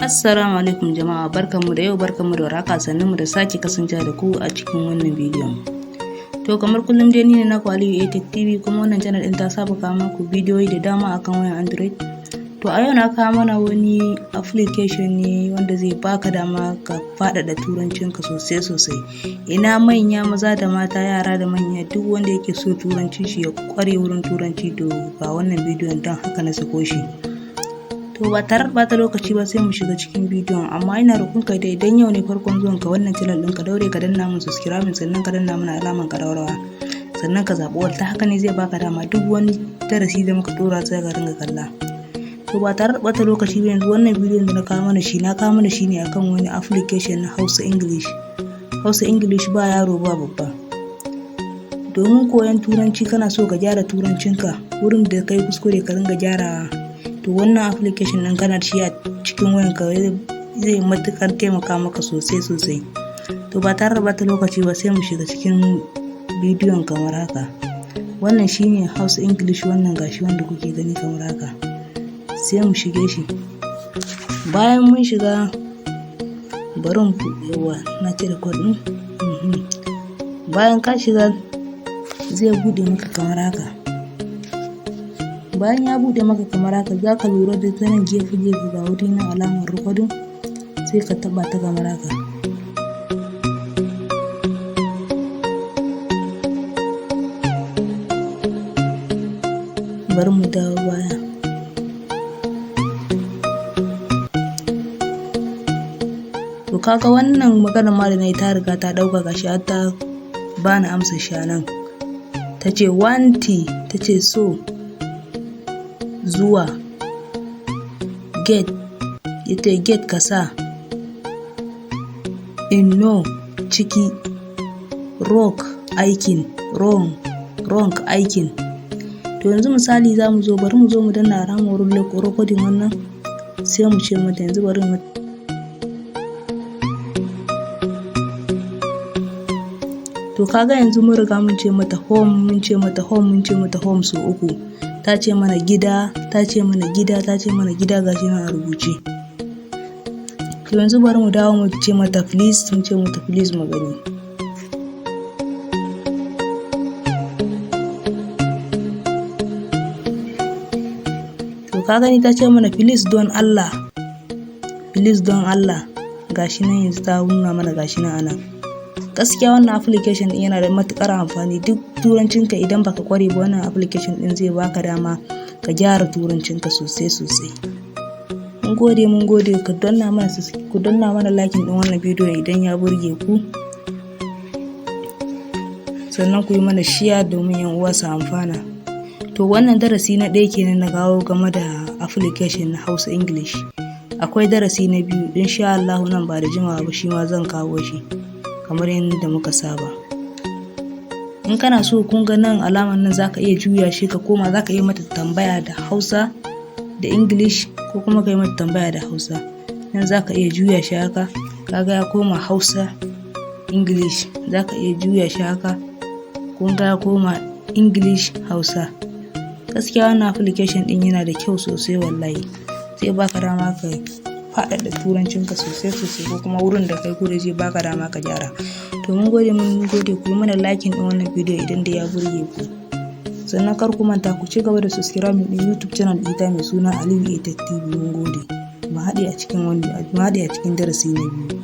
Assalamu alaikum jama'a, barkanmu da yau, barkanmu da warhaka, sannunmu da sake kasancewa da ku a cikin wannan bidiyon. To, kamar kullum dai, ni ne naku Aliyu Atech TV, kuma wannan channel ɗin ta saba kawo muku bidiyoyi da dama akan wayan Android. To, a yau na kawo mana wani application ne wanda zai baka dama ka faɗaɗa turancinka sosai sosai. Ina manya, maza da mata, yara da manya, duk wanda yake so turancin shi ya ƙware wurin turanci, to ga wannan bidiyon, don haka na sako shi. To, ba tare da ɓata lokaci ba, sai mu shiga cikin bidiyon, amma ina roƙon ka da idan yau ne farkon zuwan ka wannan channel ɗin, ka daure ka danna mun subscribe, sannan ka danna mana alamar ƙararrawa, sannan ka zaɓi all. Ta haka ne zai baka dama duk wani darasi da muka ɗora sai ka ringa kalla. To, ba tare da ɓata lokaci ba, yanzu wannan bidiyon da na kawo mana shi, na kawo mana shi ne akan wani application na Hausa English. Hausa English, ba yaro ba babba. Domin koyon turanci, kana so ka gyara turancinka, wurin da kai kuskure ka ringa gyarawa, to wannan application ɗin kana da shi a cikin wayanka zai matuƙar taimaka maka sosai sosai. To, ba tare da ɓata lokaci ba, sai mu shiga cikin bidiyon kamar haka. Wannan shine Hausa English, wannan gashi wanda kuke gani kamar haka. Sai mu shige shi. Bayan mun shiga, bari mu, yawwa, na cire code ɗin. Bayan ka shiga, zai buɗe maka kamar haka. Bayan ya buɗe maka kamar haka, za ka lura da ta nan gefe gefe ga wuri nan alamar recording, sai ka taɓa ta kamar haka. Bari mu dawo baya. To, kaga wannan maganar ma da na yi ta riga ta ɗauka, gashi har ta bani amsa shi a nan. Ta ce wanti, ta ce so, zuwa, get, ita get ka sa, inno ciki, rock aikin, wrong, wrong aikin. To, yanzu misali za mu zo, bari mu zo mu danna alamar wurin recording wannan, sai mu ce mata yanzu bari mu. To, kaga yanzu mun riga mun ce mata home, mun ce mata home, mun ce mata home sau uku. Ta ce mana gida, ta ce mana gida, ta ce mana gida, gashi nan a rubuce. To, yanzu bari mu dawo mu ce mata please, mun ce mata please, mu gani. To, ka gani, ta ce mana please, don Allah, please, don Allah. Gashi nan yanzu ta nuna mana, gashi nan anan. Gaskiya wannan application din yana da matukar amfani. Duk turancinka, idan baka kware ba, wannan application din zai baka dama ka gyara turancinka sosai sosai. Mun gode, mun gode. Ku danna mana liking din wannan bidiyo idan ya burge ku, sannan ku yi mana share domin yan uwa su amfana. To, wannan darasi na ɗaya kenan na kawo game da application na Hausa English. Akwai darasi na biyu insha Allah nan ba da jimawa ba, shi ma zan kawo shi kamar yadda muka saba. In kana so, kun ga nan alamar nan, zaka iya juya shi ka koma, zaka iya mata tambaya da Hausa da English, ko kuma ka yi mata tambaya da Hausa. Nan zaka iya juya shi haka, kaga ya koma Hausa English. Zaka iya juya shi haka, kun ga ya koma English Hausa. Gaskiya wannan application din yana da kyau sosai wallahi. Zai baka dama ka faɗaɗa turancinka sosai sosai, ko kuma wurin da kai kure zai baka dama ka gyara. To, mun gode, mun gode. Ku yi mana liking din wannan bidiyo idan da ya burge ku, sannan kar ku manta ku ci gaba da subscribe din YouTube channel ɗita mai suna Aliyu Atech TV. Mun gode, mu haɗe a cikin darasi na biyu.